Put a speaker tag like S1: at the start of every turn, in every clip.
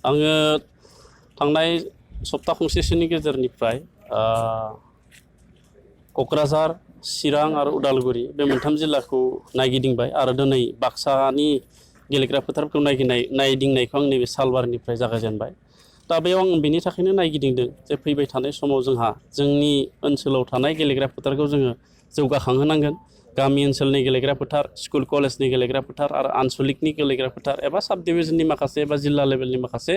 S1: आङो थांनाय सप्ता खनसेसोनि गेजेरनिफ्राय क'क्राझार, चिरां आरो उदालगुरि बे मोनथाम जिल्लाखौ नायगिदिंबाय आरो दिनै बाक्सानि गेलेग्रा फोथारखौ नायदिंनायखौ आं नैबे सालबारिनिफ्राय जागायजेनबाय। दा बेयाव आं बेनि थाखायनो नायगिदिंदों जे फैबाय थानाय समाव जोंहा जोंनि ओनसोलाव थानाय गेलेग्रा फोथारखौ जोङो जौगाखांहोनांगोन। गामि ओनसोलनि गेलेग्रा फोथार, स्कुल कलेजनि गेलेग्रा फोथार आरो आनसलिकनि गेलेग्रा फोथार एबा साब डिभिजननि माखासे एबा जिल्ला लेभेलनि माखासे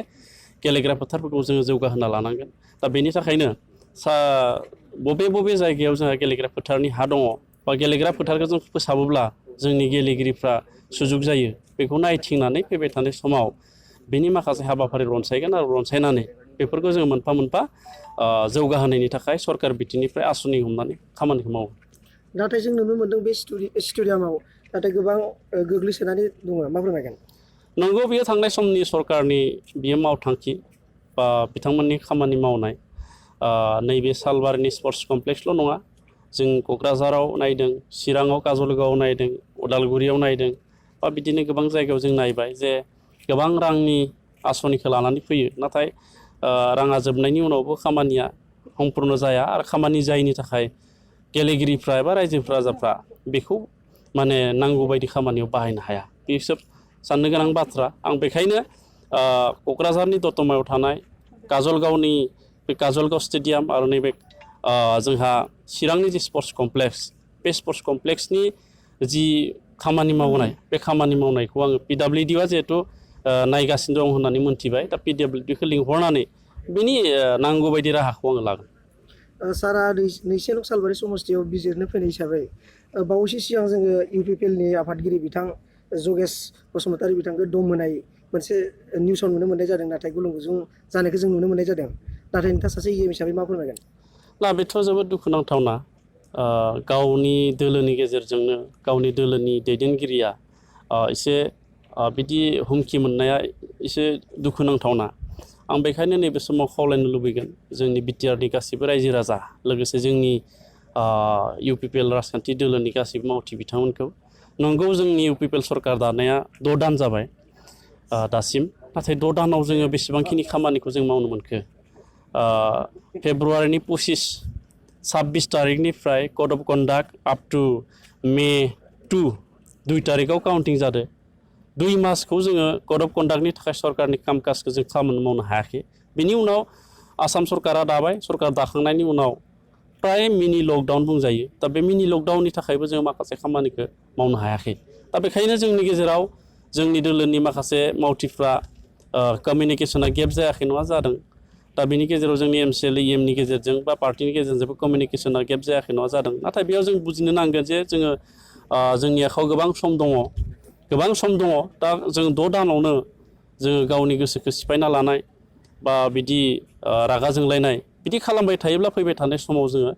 S1: गेलेग्रा फोथारफोरखौ जोङो जौगाहोना लानांगोन। दा बेनि थाखायनो बबे जायगायाव जोंहा गेलेग्रा फोथारनि हा दङ बा गेलेग्रा फोथारखौ जों फोसाबोब्ला जोंनि गेलेगिरिफ्रा सुजुग जायो, बेखौ नायथिंनानै फैबाय थानाय समाव बेनि माखासे हाबाफारि रनसायगोन आरो रनसायनानै बेफोरखौ जोङो मोनफा मोनफा जौगाहोनायनि थाखाय सरकार बिथिंनिफ्राय आसुनि हमनानै खामानिखौ मावो।
S2: नाथाय जों नुनो मोनदों बे स्टेडियामाव नाथाय गोबां गोग्लैसोनानै दङ, मा फोरमायगोन?
S1: नंगौ, बेयो थांनाय समनि सरकारनि बियो मावथांखि बा बिथांमोननि खामानि मावनाय। नैबे सालबारिनि स्पर्ट्स कमप्लेक्सल' नङा, जों क'क्राझाराव नायदों, चिराङाव काजलगावआव नायदों, उदालगुरियाव नायदों बा बिदिनो गोबां जायगायाव जों नायबाय जे गोबां रांनि आसनिखौ लानानै फैयो, नाथाय राङा जोबनायनि उनावबो खामानिया सम्पुर्ण जाया आरो खामानि जायैनि थाखाय गेलेगिरिफ्रा एबा रायजो राजाफ्रा बेखौ माने नांगौ बायदि खामानियाव बाहायनो हाया। बे सोब साननो गोनां बाथ्रा। आं बेखायनो क'क्राझारनि दतमायाव थानाय काजलगावनि बे काजलगाव स्टेडियाम आरो नैबे जोंहा चिरांनि जि स्पर्ट्स कमप्लेक्स, बे स्पर्ट्स कमप्लेक्सनि जि खामानि मावनाय, बे खामानि मावनायखौ आङो PWDआ जिहेथु नायगासिनो दं होननानै मोनथिबाय। दा PWDखौ लिंहरनानै बेनि नांगौ बायदि राहाखौ आङो लागोन।
S2: सारा नैसे नं सालबारि समस्तियाव बिजिरनो फैनाय हिसाबै बावैसो सिगां जोङो UPPLनि आफादगिरि बिथां जगेश बसुमतारी बिथांखौ दम होनाय मोनसे निउसाव नुनो मोननाय जादों, नाथाय गुलुं गुजुं जानायखौ जों नुनो मोननाय जादों। नाथाय नोंथाङा सासे EM हिसाबै मा फोरमायगोन?
S1: ना बेथ' जोबोद दुखुनांथावना। गावनि दोलोनि गेजेरजोंनो गावनि दोलोनि दैदेनगिरिया एसे बिदि हुमखि मोननाया एसे दुखुनांथावना। आं बेखायनो नैबे समाव खावलायनो लुबैगोन जोंनि BTRनि गासैबो रायजो राजा, लोगोसे जोंनि UPPL राजखान्थि दोलोनि गासैबो मावथि बिथांमोनखौ, नंगौ जोंनि UPPL सरकार दानाया 6 दान जाबाय दासिम, नाथाय 6 दानाव जोङो बेसेबांखिनि खामानिखौ जों मावनो मोनखो? फेब्रुवारिनि 26 तारिखनिफ्राय code of conduct up to May 2 तारिखआव काउन्टिं जादों। 2 मासखौ जोङो कड अफ कन्डाक्टनि थाखाय सरकारनि कामकाजखौ जों खामानि मावनो हायाखै। बिनि उनाव आसाम सरकारा दाबाय, सरकार दाखांनायनि उनाव प्राय मिनि लकडाउन बुंजायो। दा बे मिनि लकडाउननि थाखायबो जों माखासे खामानिखौ मावनो हायाखै। दा बेखायनो जोंनि गेजेराव जोंनि दोलोनि माखासे मावथिफ्रा कमिउनिकेसना गेप जायाखै नङा, जादों। दा बेनि गेजेराव जोंनि MCL EMनि गेजेरजों बा पार्टिनि गेजेरजोंबो कमिउनिकेसना गेप जायाखै नङा, जादों। नाथाय बेयाव जों बुजिनो नांगोन जे जोङो जोंनि आखायाव गोबां सम दङ, गोबां सम दङ। दा जों 6 दानावनो जोङो गावनि गोसोखौ सिफायना लानाय बा बिदि रागा जोंलायनाय बिदि खालामबाय थायोब्ला फैबाय थानाय समाव जोङो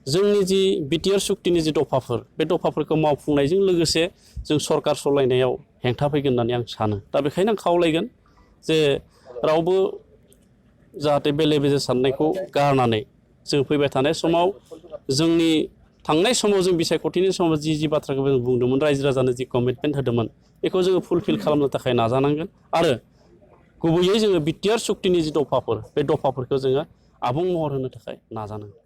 S1: जोंनि जि BTR सुक्तिनि जि दफाफोर, बे दफाफोरखौ मावफुंनायजों लोगोसे जों सरकार सालायनायाव हेंथा फैगोन होननानै आं सानो। दा बेखायनो आं खावलायगोन जे रावबो जाहाथे बेले बेजे साननायखौ गारनानै जों फैबाय थानाय समाव जोंनि थांनाय समाव जों बिसायख'थिनि समाव जि बाथ्राखौ जों बुंदोंमोन, रायजो राजानो जि कमिटमेन्ट होदोंमोन, बेखौ जोङो फुलफिल खालामनो थाखाय नाजानांगोन आरो गुबैयै जोङो BTR सुक्तिनि जि दफाफोर, बे दफाफोरखौ जोङो आबुं महर होनो थाखाय नाजानांगोन।